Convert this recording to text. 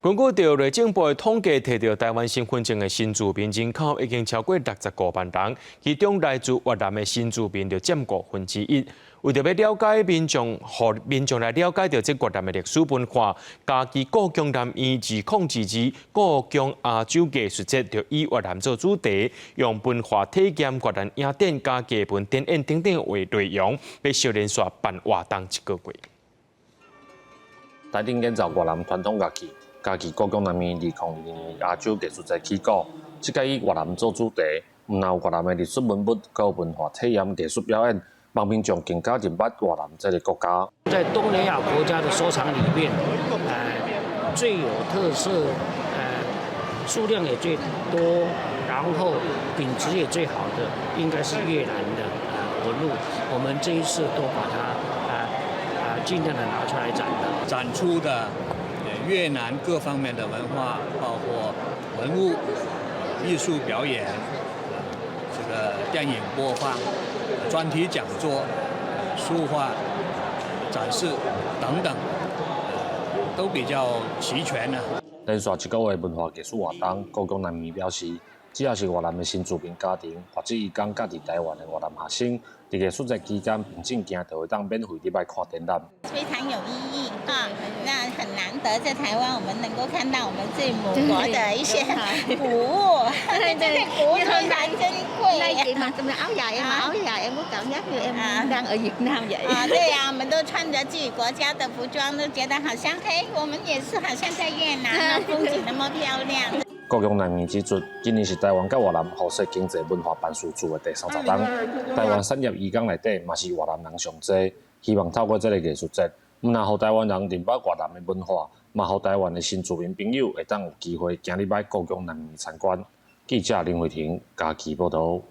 根據著內政部的統計，提著台灣身份證的新住民人口已經超過65萬人，其中來自越南的新住民就佔1/5。為著欲了解民眾，予民眾來了解著這越南的歷史文化，嘉義故宮南院2022故宮亞洲藝術節就以越南做主題，用文化體驗越南影展佮藝文展演等等為內容，欲相連續辦活動一個月。台頂演奏越南傳統樂器。嘉義故宮南院2022年亞洲藝術節起鼓，這屆以越南做主題，毋但有越南的歷史文物，閣有文化體驗、藝術表演，望民眾更加認捌越南這个國家。在東南亞國家的收藏裡面，最有特色，數量也最多，然後品質也最好的，應該是越南的文物。我們這一次都把它盡量的拿出來展的。展出的越南各方面的文化，包括文物、藝術表演、這個電影播放、專題講座、書畫展示等等，都比較齊全呢。連續一個月文化藝術活動，故宮南院表示，只要是越南的新住民家庭，或者移工佮佇台灣的越南學生，佇藝術節期間憑證件就會當免費入來看展覽。非常有意義啊！那很難得在台灣，我們能夠看到我們自己母國的一些古物，這些古物非常珍貴。 Nay chị mặc trong áo dài, em mặc áo dài, em có cảm giác như em đang ở Việt Nam vậy. 啊，對呀，我們都穿着自己國家的服裝，都覺得好像，嘿，我們也是好像在越南，風景那麼漂亮。故宮南院指出，今年是台灣佮越南互設經濟文化辦事處的第30冬。台灣產業移工內底嘛是越南人上濟，希望透過這个藝術節，毋但予台灣人認捌越南的文化，嘛予台灣的新住民朋友會當有機會行入來故宮南院參觀。記者林慧婷嘉義報導。